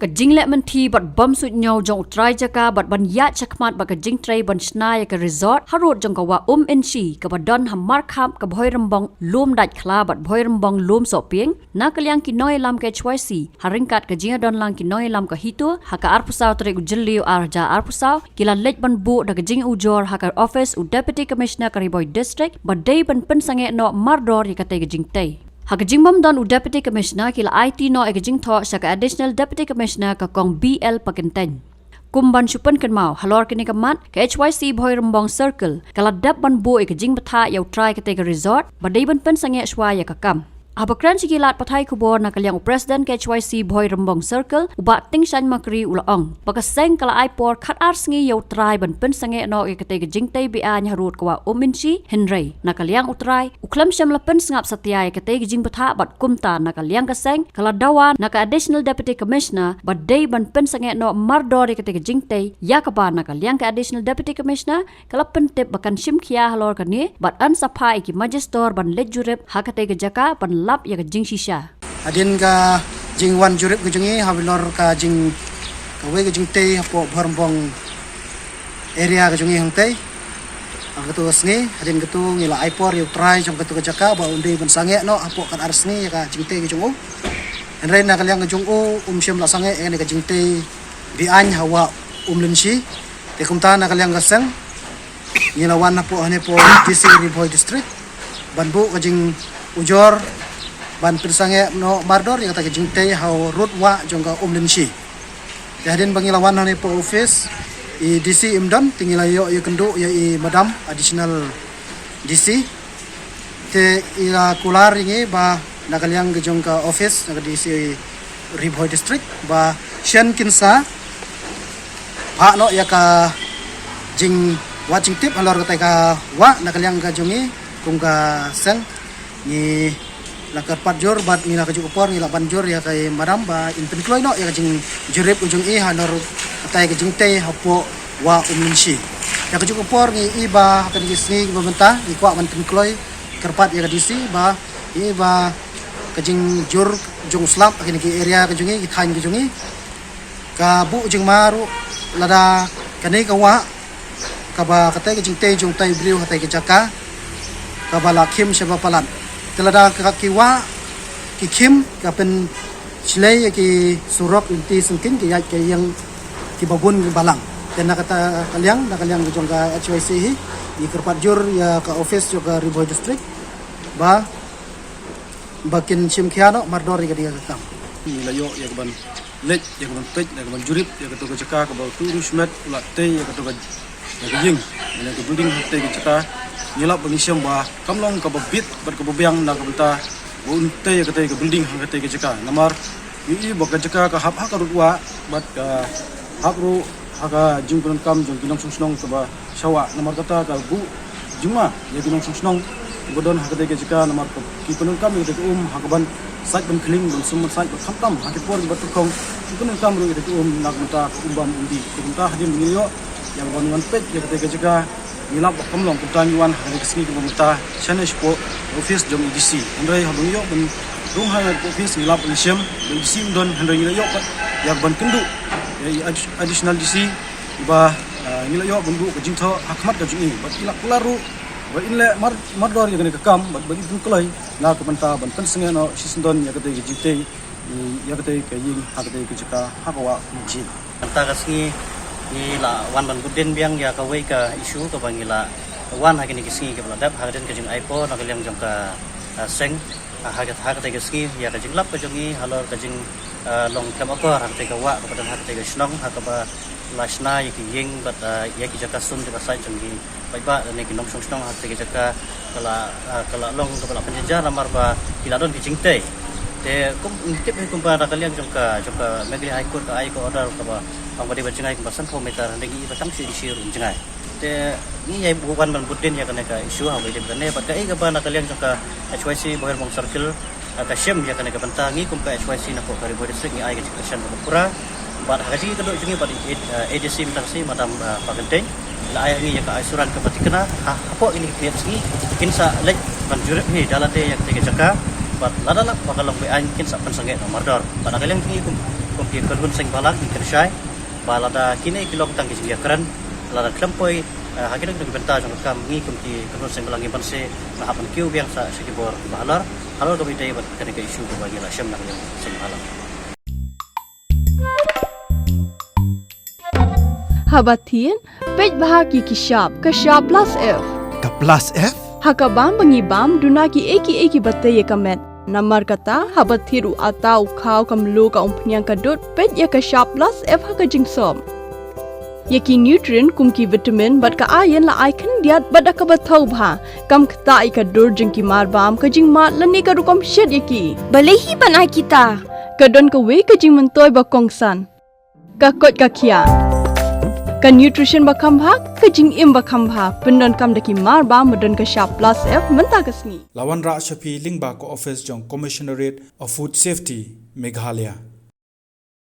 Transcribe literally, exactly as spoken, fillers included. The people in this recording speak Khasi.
Ka jingleh mynthi bad bym suidñiew jong u trai jaka bad ban ïaid shakhmat bad ka jingtrei ban shna ïa ka resort harud jong ka wah Umïnshi kaba don ha Markhap ka Bhoirymbong Lum Daitkhla bad Bhoirymbong Lum Sohpieng, na ka liang ki nongïalam ka H Y C, ha ryngkat ka jingïadonlang ki nongïalam ka HITO, ha ka arphew saw tarik u Jylliew ar hajar arphew saw, ki la leit ban buh da ka jingujor ha ka office u Deputy Commissioner ka Ri Bhoi District, ba dei ban pynsangeh noh mardor ïa katei ka jingtei. Ha ka jingbym don u Deputy Commissioner, ki la aiti noh ïa ka jingthoh sha ka Additional Deputy Commissioner ka Kong B L Pakyntein. Kum ban shu pynkynmaw, halor kane ka mat, ka H Y C Bhoirymbong Circle ka la dep ban buh ïa ka jingbthah ïa u trai katei ka resort, ba dei ban pynsangeh shuwa ïa ka kam. Haba kren sha ki lad pathai khubor na ka liang u President ka H Y C Bhoirymbong Circle, u Bah Tingshan Makri, u la ong ba ka seng ka la ai por khatar sngi ïa u trai ban pynsangeh noh ïa katei ka jingtei be-aiñ harud ka wah Umïnshi, hynrei na ka liang u trai u khlem shym la pynsngap satia ïa katei ka jingbthah bad kumta na ka liang ka seng ka la dawa na ka Additional Deputy Commissioner ba dei ban pynsangeh noh mardor ïa katei ka jingtei, ïa kaba na ka liang ka Additional Deputy Commissioner ka la pyntip ba kan shim khia halor kane bad yn sa phah ïa ki magistrate ban leit jurip ha katei ka jaka ban lap ïa ka jingshisha. Hadien ka jingwan jurip ka jong ngi halor ka jing, kawei ka jingtei hapoh Bhoirymbong area ka jong ngi hangtei, ha katu ka sngi, hadien katu ngi la ai por ïa u trai jong katu ka jaka ba un dei ban sangeh noh hapoh khatar sngi ïa ka jingtei ka jong u. Hynrei na ka liang ka jong u, um shym la sangeh ïa kane ka jingtei be-aiñ ha wah Umïnshi. Te kumta na ka liang ka seng ngi la wan hapoh hangne hapoh D C Ri Bhoi District ban buh ka jingujor ban pynsangeh noh mardor ïa kata ka jingtei harud wah jong ka Umïnshi. Te hadien ba ngi la wan hangne hapoh office, i D C im don, te ngi la ïoh ïakynduh ïa i Madam Additional D C. Te i la kular ïa ngi ba na ka liang ka jong ka office na ka D C Ri Bhoi District ba shen kin sa phah noh ïa ka jingwad jingtip halor katei ka wah na ka liang ka jong ngi kum ka seng. Ngi la kyrpad jur bad ngi la kajuh ka por ngi la ban jur ïa ka i Madam ba in pynkloi noh ïa ka jingjurip ka jong i halor katei ka jingtei hapoh wah Umïnshi. Ïa kajuh ka por ngi i ba ha kine ki sngi kiba mynta ngi kwah ban pynkloi kyrpad ïa ka D C ba i ba ka jingjur jong u slap ha kine ki area ka jong ngi, ki thaiñ ka jong ngi, ka buh jingma ruh lada kane ka wah kaba katei ka jingtei jong utai u briew ha katei ka jaka kaba la khim shaba palat. Te lada ka ki wah ki khim, ka pynshlei ïa ki surok lynti syngkien, ki ïaid ki ïeng kiba bun kiba lang. Te na kata ka liang, na ka liang ka jong ka H Y C hi, ngi kyrpad jur ïa ka office jong ka Ri Bhoi District ba ba kin shim khia noh mardor ïa kane ka kam. Ngi la ïoh ïa ka ban leit, ïa ka ban peit, ïa ka ban jurip ïa kato ka jaka kaba utu u riewshimet u la tei ïa kato ka, ïa ka ïing, ïa ka building ha katei ka jaka. Ngi lap ba ngi shem ba kam long kaba bit bad kaba biang na ka bynta ba un tei ïa katei ka building ha katei ka jaka. Namar ngi i ba ka jaka ka hap ha ka rud wah bad ka hap ruh ha ka jingpyndonkam jong ki nongshong shnong kaba sha wah. Namar kata ka buh jingma ïa ki nongshong shnong kiba don ha katei ka jaka namar ki pyndonkam ïa katei ka um ha kaban sait ban khlieng, ban sum ban sait, bad khamtam ha ki por kiba tyrkhong ki pyndonkam ruh ïa katei ka um na ka bynta ka um bam um dih. Te kumta hadien ba ngi ïoh ïa kaban wan peit ïa katei ka jaka, ngi lap ba kam long kumta ngi wan ha katei ka sngi kaba mynta shane shapoh office jong i D C. Hynrei haba ngi ïoh ban rung ha katei ka office ngi lap ba ngi shem ba i D C um don, hynrei ngi la ïoh pat ïa kaban kynduh ïa i Additional D C ba, ah, ngi la ïoh ban buh ka jingthoh ha khmat ka jong i bad i la kular ruh ba in leh mar, mardor ïa kane ka kam bad ba in pynkloi na ka bynta ban pynsangeh noh shisyndon ïa katei ka jingtei, ïa katei ka ïing ha katei ka jaka ha ka wah Umïnshi. Mynta ka sngi ngi la wan ban bud dien biang ïa kawei ka issue kaba ngi la wan ha kine ki sngi kiba la dep, ha katei ka jingai por na ka liang jong ka, ah, seng, ah, ha ka, ha katei ka sngi ïa ka jinglap ka jong ngi halor ka jing, ah, long khlem akor ha katei ka wah kaba don ha katei ka shnong ha kaba la shna ïa ki ïing bad, ah, ïa ki jaka sum jaka sait jong ki paidbah ne ki nongshong shnong ha katei ka jaka ka la, ah, ka la long kaba la pynjynjar namar ba ki la don ki jingtei. Te kum ngi tip hi kumba na ka liang jong ka, jong ka Meghalaya High Court ka ai ka order kaba ong ba dei ban jngai kumba sanphew meter, hynrei ngi i ba tang shu inch ruh ym jngai. Te ngi ïai buh wan ban bud dien ïa kane ka issue ha kaba ïadei bad kane bad kaei kaba na ka liang jong ka H Y C Bhoirymbong Circle, ah, ka shem ïa kane ka bynta. Ngi kum ka H Y C napoh ka Ri Bhoi District ngi ai ka jingkyrshan kaba pura. Bad ha ka jingïakynduh jong ngi bad i, eh, A D C mynta ka sngi Madam, eh, Pakyntein, la ai ha ngi ïa ka assurance kaba thikna ha, hapoh kine ki khyndiat sngi kin sa leit ban jurip hi da lade ïa katei ka jaka bad lada lap ba ka long be-aiñ kin sa pynsangeh noh mardor. Bad na ka liang jong ngi kum Kum ki khun seng bhalang ngi kyrshai ba lada kine ki long tang ki jingïakren, lada khlem poi ha kine ki bynta jong ka kam, ngi kum ki khun seng bhalang ngi ban sa hap ban kiew biang sa sha ki bor kiba halor halor kaba ïadei bad kane ka issue kaba ngi la shem na ka liang seng bhalang. Haba thied, peit bha ki ki shap, ka shap plus F. Ka plus F? Ha ka bam ba ngi bam, duna ki ei ki ei kiba tei ïa ka met. Namar kata, haba thied u atta, u khaw, ka mluh, ka umphniang, ka dud, peit ïa ka shap plus F ha ka jingsop. Ïa ki nutrient kum ki vitamin bad ka iron la ai khyndiat bad da kaba thaw bha, kam ktah ïa ka dur jong ki marbam, ka jingmad lane ka rukom shet ïa ki. Balei hi ban ai kita? Ka don kawei ka jingmyntoi ba kongsan. Ka koit ka khiah. Ka nutrition ba kham bha, ka jingim ba kham bha, pyndonkam da ki marbam ba don ka shap plus F mynta ka sngi. La wanrah sha phi lyngba ka office jong Commissionerate of Food Safety, Meghalaya.